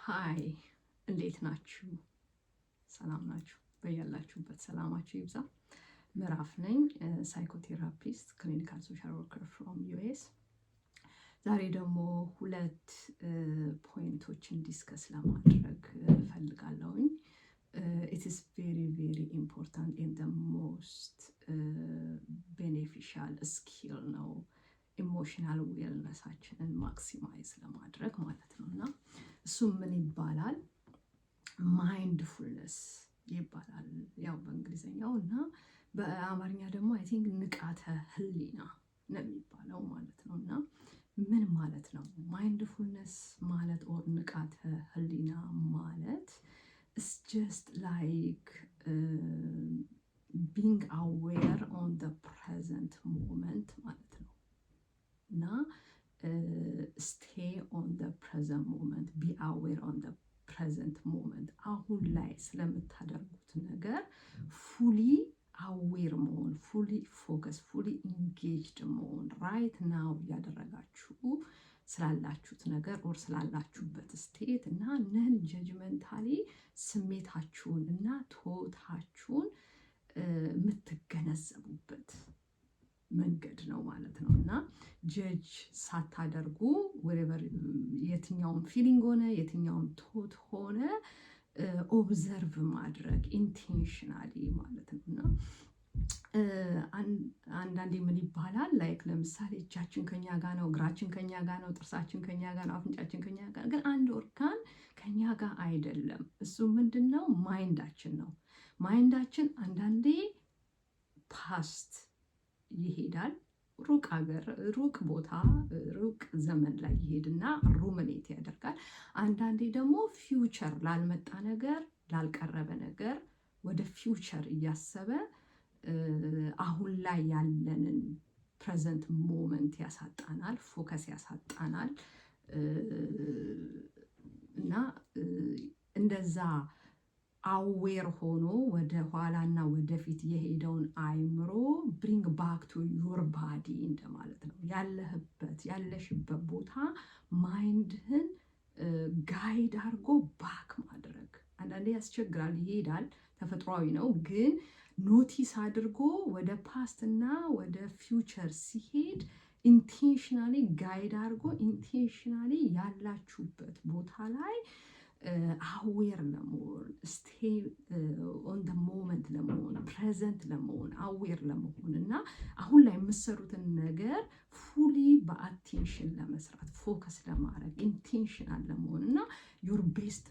Hi፣ እንዴት ናችሁ? ሰላም ናችሁ? በያላችሁበት ሰላማችሁ ይብዛ። ምዕራፍ ነኝ፣ psychotherapist, clinical social worker from US። ዛሬ ደግሞ ሁለት point ኦችን discuss ለማድረግ እፈልጋለሁኝ። It is very, very important and most beneficial skill ነው emotional wellness ኣችንን maximize ለማድረግ ማለት ነው። እና እሱም ምን ይባላል? Mindfulness ይባላል ያው በእንግሊዝኛው፣ እና በአማርኛ ደግሞ I think ንቃተ ህሊና ነው የሚባለው ማለት ነው። እና ምን ማለት ነው mindfulness ማለት or ንቃተ ህሊና ማለት? It's just like being aware on the present moment ማለት ነው። እና stay on the present moment, be aware on the present moment፣ አሁን ላይ ስለምታደርጉት ነገር fully aware መሆን፣ fully focus, fully engaged መሆን፣ right now እያደረጋችሁ ስላላችሁት ነገር or ስላላችሁበት state እና non judgmentally ስሜታችሁን እና thought ኣችሁን የምትገነዘቡበት መንገድ ነው ማለት ነው። እና judge ሳታደርጉ whatever የትኛውም feeling ሆነ የትኛውም thought ሆነ observe ማድረግ intentionally ማለት ነው። እና አንዳንዴ ምን ይባላል፣ like ለምሳሌ እጃችን ከኛ ጋር ነው፣ እግራችን ከኛ ጋር ነው፣ ጥርሳችን ከኛ ጋር ነው፣ አፍንጫችን ከኛ ጋር፣ ግን አንድ ኦርጋን ከኛ ጋር አይደለም። እሱ ምንድን ነው? Mind ኣችን ነው። Mind ኣችን አንዳንዴ past ይሄዳል፣ ሩቅ ሀገር፣ ሩቅ ቦታ፣ ሩቅ ዘመን ላይ ይሄድና ruminate ያደርጋል። አንዳንዴ ደግሞ future ላልመጣ ነገር፣ ላልቀረበ ነገር ወደ future እያሰበ አሁን ላይ ያለንን present moment ያሳጣናል፣ focus ያሳጣናል። እና እንደዛ aware ሆኖ ወደ ኋላና ወደፊት የሄደውን አይምሮ bring back to your body እንደማለት ነው። ያለህበት፣ ያለሽበት ቦታ mind ህን guide አድርጎ back ማድረግ አንዳንዴ ያስቸግራል፣ ይሄዳል፣ ተፈጥሯዊ ነው። ግን notice አድርጎ ወደ past እና ወደ future ሲሄድ intentionally guide አድርጎ intentionally ያላችሁበት ቦታ ላይ aware ለመሆን፣ stay on the moment ለመሆን፣ present ለመሆን፣ aware ለመሆን እና አሁን ላይ የምትሰሩትን ነገር fully በ attention ለመስራት፣ focus ለማድረግ፣ intentional ለመሆን እና your best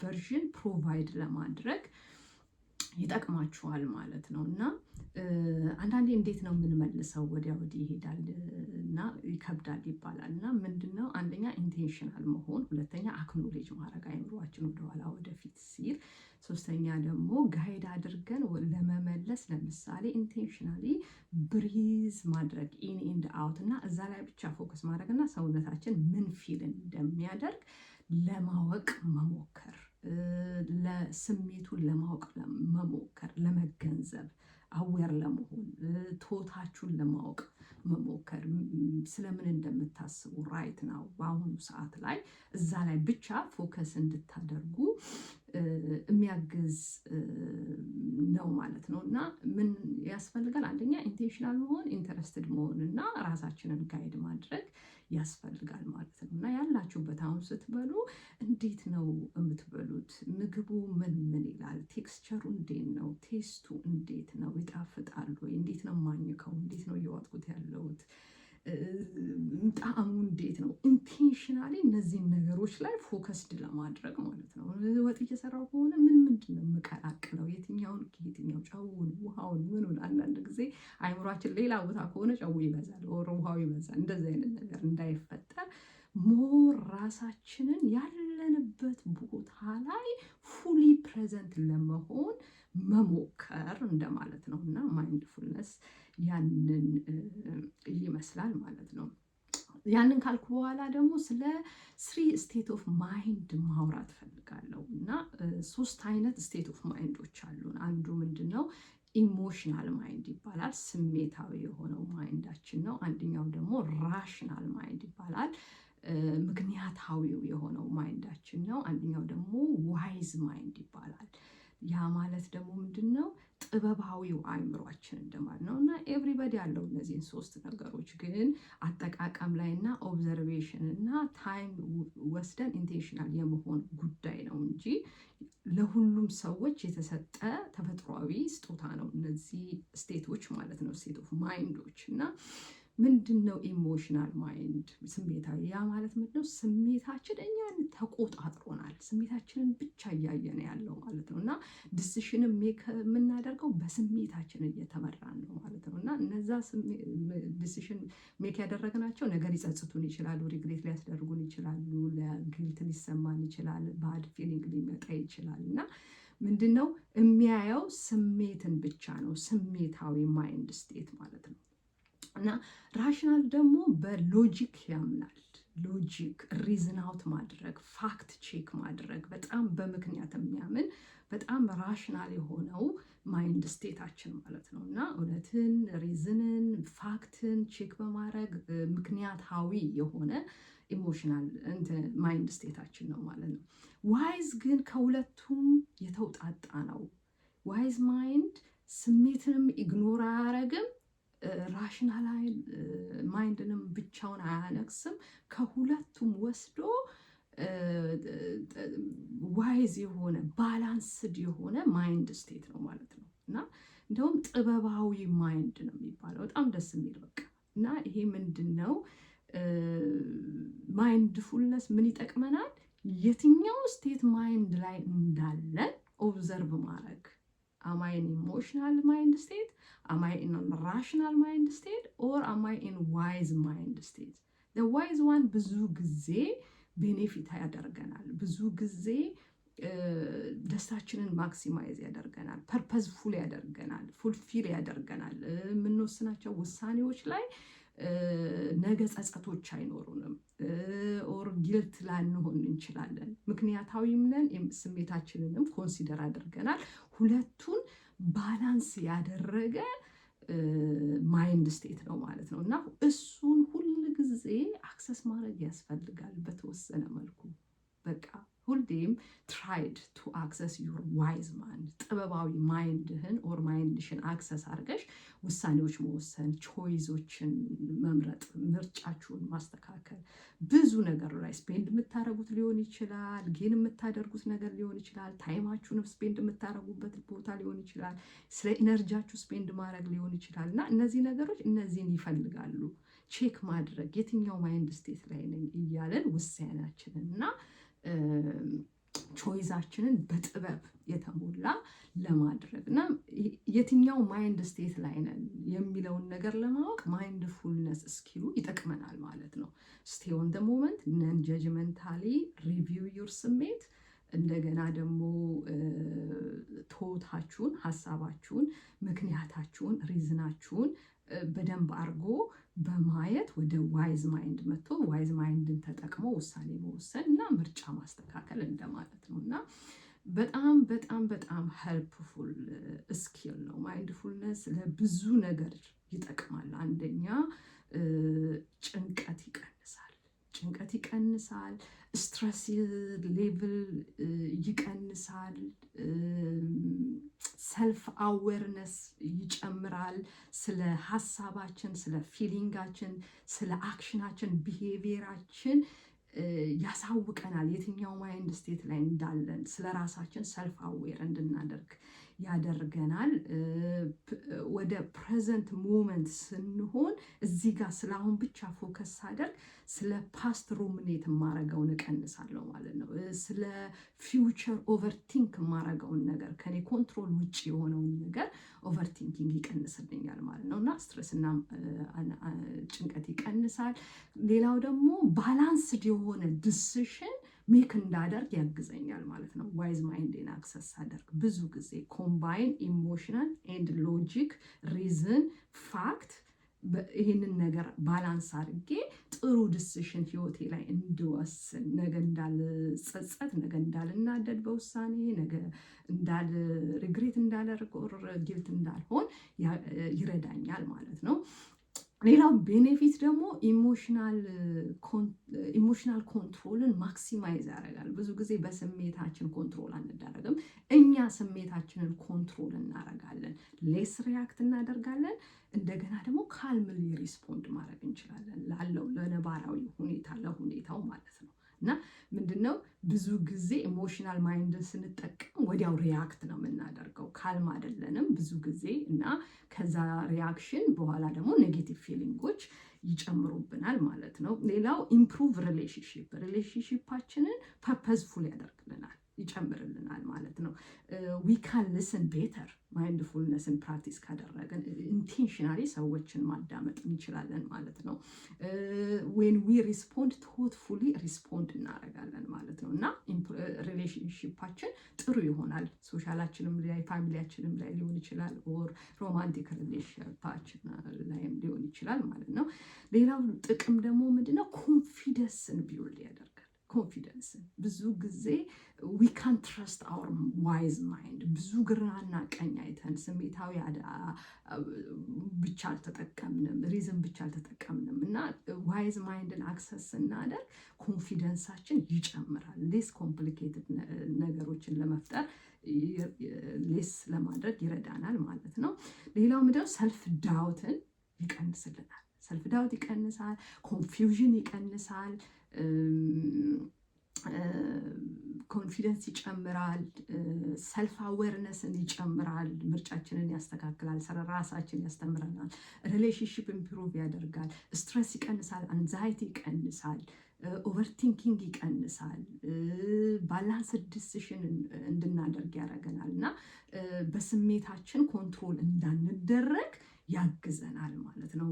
version provide ለማድረግ ይጠቅማችኋል ማለት ነው። እና አንዳንዴ እንዴት ነው የምንመልሰው? ወዲያ ወዲህ ይሄዳል እና ይከብዳል ይባላል። እና ምንድን ነው? አንደኛ intentional መሆን፣ ሁለተኛ acknowledge ማድረግ አይምሯችን ወደኋላ ወደፊት ሲል፣ ሶስተኛ ደግሞ guide አድርገን ለመመለስ፣ ለምሳሌ intentionally breathe ማድረግ in and out እና እዛ ላይ ብቻ focus ማድረግ እና ሰውነታችን ምን feel እንደሚያደርግ ለማወቅ መሞከር፣ ለስሜቱን ለማወቅ መሞከር፣ ለመገንዘብ፣ aware ለመሆን፣ thought ኣችሁን ለማወቅ መሞከር፣ ስለምን እንደምታስቡ right now በአሁኑ ሰዓት ላይ እዛ ላይ ብቻ focus እንድታደርጉ የሚያግዝ ነው ማለት ነው። እና ምን ያስፈልጋል? አንደኛ intentional መሆን፣ interested መሆን እና ራሳችንን guide ማድረግ ያስፈልጋል ማለት ነው። እና ያላችሁበት አሁን ስትበሉ እንዴት ነው የምትበሉት? ምግቡ ምን ምን ይላል? Texture ኡ እንዴት ነው? Taste ኡ እንዴት ነው? ይጣፍጣል ወይ? እንዴት ነው የማኝከው? እንዴት ነው እየዋጥኩት ያለሁት? ጣዕሙ እንዴት ነው? Intentionally እነዚህን ነገሮች ላይ focused ለማድረግ ማለት ነው። ወጥ እየሰራው ከሆነ ምን ምንድን ነው የምቀላቅለው? የትኛውን ከየትኛው፣ ጨውን፣ ውሃውን፣ ምኑን። አንዳንድ ጊዜ አይምሯችን ሌላ ቦታ ከሆነ ጨው ይበዛል፣ or ውሃው ይበዛል። እንደዚህ አይነት ነገር እንዳይፈጠር more ራሳችንን ያለንበት ቦታ ላይ fully present ለመሆን መሞከር እንደማለት ነው። እና mindfulness ያንን ይመስላል ማለት ነው። ያንን ካልኩ በኋላ ደግሞ ስለ three state of mind ማውራት ፈልጋለሁ። እና ሶስት አይነት state of mind ኦች አሉን። አንዱ ምንድን ነው? Emotional mind ይባላል። ስሜታዊ የሆነው mind ኣችን ነው። አንደኛው ደግሞ rational mind ይባላል። ምክንያታዊው የሆነው mind ኣችን ነው። አንደኛው ደግሞ wise mind ይባላል። ያ ማለት ደግሞ ምንድን ነው? ጥበባዊው አእምሯችን እንደማለት ነው። እና everybody ያለው እነዚህን ሶስት ነገሮች ግን አጠቃቀም ላይ እና observation እና time ወስደን intentional የመሆን ጉዳይ ነው እንጂ ለሁሉም ሰዎች የተሰጠ ተፈጥሯዊ ስጦታ ነው። እነዚህ state ኦች ማለት ነው፣ state of mind ኦች። እና ምንድን ነው emotional mind? ስሜታዊ። ያ ማለት ምንድን ነው? ስሜታችን እኛን ተቆጣጥሮናል። ስሜታችንን ብቻ እያየን ያለው ማለት ነው። እና decision make የምናደርገው በስሜታችን እየተመራን ነው ማለት ነው። እና እነዛ decision make ያደረግናቸው ነገር ሊጸጽቱን ይችላሉ፣ regret ሊያስደርጉን ይችላሉ፣ guilt ሊሰማን ይችላል፣ bad feeling ሊመጣ ይችላል። እና ምንድን ነው የሚያየው? ስሜትን ብቻ ነው፣ ስሜታዊ mind state ማለት ነው። እና rational ደግሞ በ logic ያምናል። Logic reason out ማድረግ፣ fact check ማድረግ፣ በጣም በምክንያት የሚያምን በጣም rational የሆነው mind state ኣችን ማለት ነው። እና እውነትን፣ reason ን፣ fact ን check በማድረግ ምክንያታዊ የሆነ emotional mind state ኣችን ነው ማለት ነው። Wise ግን ከሁለቱም የተውጣጣ ነው። Wise mind ስሜትንም ignore አያረግም፣ rational mind ንም ብቻውን አያነግስም። ከሁለቱም ወስዶ wise የሆነ balanced የሆነ mind state ነው ማለት ነው። እና እንደውም ጥበባዊ mind ነው የሚባለው። በጣም ደስ የሚል በቃ። እና ይሄ ምንድን ነው? Mindfulness ምን ይጠቅመናል? የትኛው state mind ላይ እንዳለን observe ማድረግ። Am I in emotional mind state? Am I in rational mind state? Or am I in wise mind state? Wise one ብዙ ጊዜ benefit ያደርገናል። ብዙ ጊዜ ደስታችንን maximize ያደርገናል። Purposeful ያደርገናል። Fulfill ያደርገናል። የምንወስናቸው ውሳኔዎች ላይ ነገ ጸጸቶች አይኖሩንም። Or guilt ላንሆን እንችላለን። ምክንያታዊም ነን፣ ስሜታችንንም consider አድርገናል። ሁለቱን balance ያደረገ mind state ነው ማለት ነው። እና እሱን ሁል ጊዜ access ማድረግ ያስፈልጋል በተወሰነ መልኩ። በቃ ሁሌም try to access your wise mind፣ ጥበባዊ mind ህን or mind ሽን access አድርገሽ ውሳኔዎች መወሰን፣ choice ኦችን መምረጥ፣ ምርጫችሁን ማስተካከል፣ ብዙ ነገር ላይ spend የምታደርጉት ሊሆን ይችላል፣ gain የምታደርጉት ነገር ሊሆን ይችላል፣ time ኣችሁንም spend የምታደርጉበት ቦታ ሊሆን ይችላል፣ ስለ energy ያችሁ spend ማድረግ ሊሆን ይችላል። እና እነዚህ ነገሮች እነዚህን ይፈልጋሉ። Check ማድረግ የትኛው mind state ላይ ነኝ እያለን ውሳኔያችንን እና choice ኣችንን በጥበብ የተሞላ ለማድረግ እና የትኛው mind state ላይ ነን የሚለውን ነገር ለማወቅ mindfulness skill ኡ ይጠቅመናል ማለት ነው። Stay on the moment, non judgmentally review your ስሜት፣ እንደገና ደግሞ ቶታችሁን፣ ሀሳባችሁን፣ ምክንያታችሁን፣ reason ኣችሁን በደንብ አድርጎ በማየት ወደ wise mind መጥቶ wise mind ን ተጠቅሞ ውሳኔ መወሰን እና ምርጫ ማስተካከል እንደማለት ነው። እና በጣም በጣም በጣም helpful skill ነው። Mindfulness ለብዙ ነገር ይጠቅማል። አንደኛ ጭንቀት ይቀንሳል። ጭንቀት ይቀንሳል። Stress level ይቀንሳል። Self awareness ይጨምራል። ስለ ሀሳባችን፣ ስለ feeling ኣችን፣ ስለ action ኣችን፣ behavior ኣችን ያሳውቀናል። የትኛው mind state ላይ እንዳለን ስለ ራሳችን self aware እንድናደርግ ያደርገናል። ወደ present moment ስንሆን እዚህ ጋር ስለ አሁን ብቻ focus ሳደርግ ስለ past ruminate የማረገውን እቀንሳለሁ ማለት ነው። ስለ future overthink የማረገውን ነገር፣ ከኔ control ውጭ የሆነውን ነገር overthinking ይቀንስልኛል ማለት ነው። እና stress እና ጭንቀት ይቀንሳል። ሌላው ደግሞ balanced የሆነ decision make እንዳደርግ ያግዘኛል ማለት ነው። Wise mind ኤን access ሳደርግ ብዙ ጊዜ combine emotional and logic, reason, fact፣ ይህንን ነገር balance አድርጌ ጥሩ decision ህይወቴ ላይ እንድወስን፣ ነገ እንዳልጸጸት፣ ነገ እንዳልናደድ በውሳኔ፣ ነገ እንዳል regret እንዳላደርግ or guilt እንዳልሆን ይረዳኛል ማለት ነው። ሌላው benefit ደግሞ emotional control ን maximize ያደርጋል። ብዙ ጊዜ በስሜታችን control አንደረግም። እኛ ስሜታችንን control እናደርጋለን። Less react እናደርጋለን። እንደገና ደግሞ calmly respond ማድረግ እንችላለን ላለው ለነባራዊ ሁኔታ፣ ለሁኔታው ማለት ነው። እና ምንድነው፣ ብዙ ጊዜ emotional mind ን ስንጠቀም ወዲያው react ነው የምናደርገው፣ calm አይደለንም ብዙ ጊዜ። እና ከዛ reaction በኋላ ደግሞ negative feeling ኦች ይጨምሩብናል ማለት ነው። ሌላው improve relationship፣ relationship ኣችንን purposeful ያደርግልናል፣ ይጨምርልናል ማለት ነው። We can listen better። Mindfulness ን practice ካደረግን intentionally ሰዎችን ማዳመጥ እንችላለን ማለት ነው። When we respond thoughtfully respond እናደርጋለን ማለት ነው እና relationship ኣችን ጥሩ ይሆናል። Social ኣችንም ላይ፣ family ያችንም ላይ ሊሆን ይችላል፣ or romantic relationship ኣችን ላይም ሊሆን ይችላል ማለት ነው። ሌላው ጥቅም ደግሞ ምንድነው? Confidence ን build ያደርጋል። Confidence ን ብዙ ጊዜ we can trust our wise mind። ብዙ ግራና ቀኝ አይተን ስሜታዊ ብቻ አልተጠቀምንም፣ reason ብቻ አልተጠቀምንም እና wise mind ን access ስናደርግ confidence ኣችን ይጨምራል። Less complicated ነገሮችን ለመፍጠር፣ less ለማድረግ ይረዳናል ማለት ነው። ሌላው ምንድነው? Self doubt ን ይቀንስልናል። Self doubt ይቀንሳል፣ confusion ይቀንሳል፣ confidence ይጨምራል፣ self awareness ን ይጨምራል፣ ምርጫችንን ያስተካክላል፣ ስለ ራሳችን ያስተምረናል፣ relationship improve ያደርጋል፣ stress ይቀንሳል፣ anxiety ይቀንሳል፣ overthinking ይቀንሳል፣ balanced decision እንድናደርግ ያደርገናል እና በስሜታችን control እንዳንደረግ ያግዘናል ማለት ነው።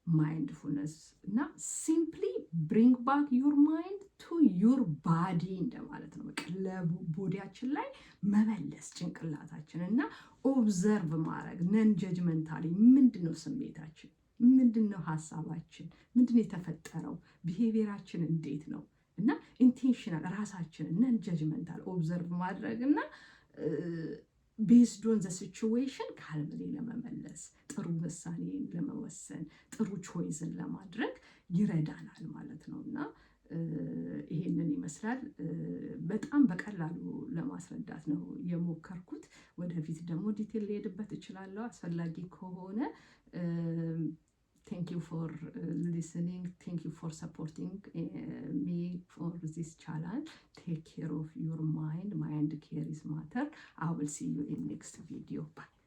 Mindfulness እና simply bring back your mind to your body እንደማለት ነው። በቃ ለ body ያችን ላይ መመለስ ጭንቅላታችን እና observe ማድረግ non judgmentally። ምንድን ነው ስሜታችን? ምንድን ነው ሀሳባችን? ምንድን ነው የተፈጠረው? Behavior ኣችን እንዴት ነው? እና intentional ራሳችንን non judgmental observe ማድረግ እና based on the situation calmly ለመመለስ፣ ጥሩ ውሳኔ ለመወሰን፣ ጥሩ choice ን ለማድረግ ይረዳናል ማለት ነው። እና ይሄንን ይመስላል። በጣም በቀላሉ ለማስረዳት ነው የሞከርኩት። ወደፊት ደግሞ detail ልሄድበት እችላለሁ አስፈላጊ ከሆነ። Thank you for listening. Thank you for supporting me for this channel. Take care of your mind. Mind care is matter. I will see you in next video. Bye.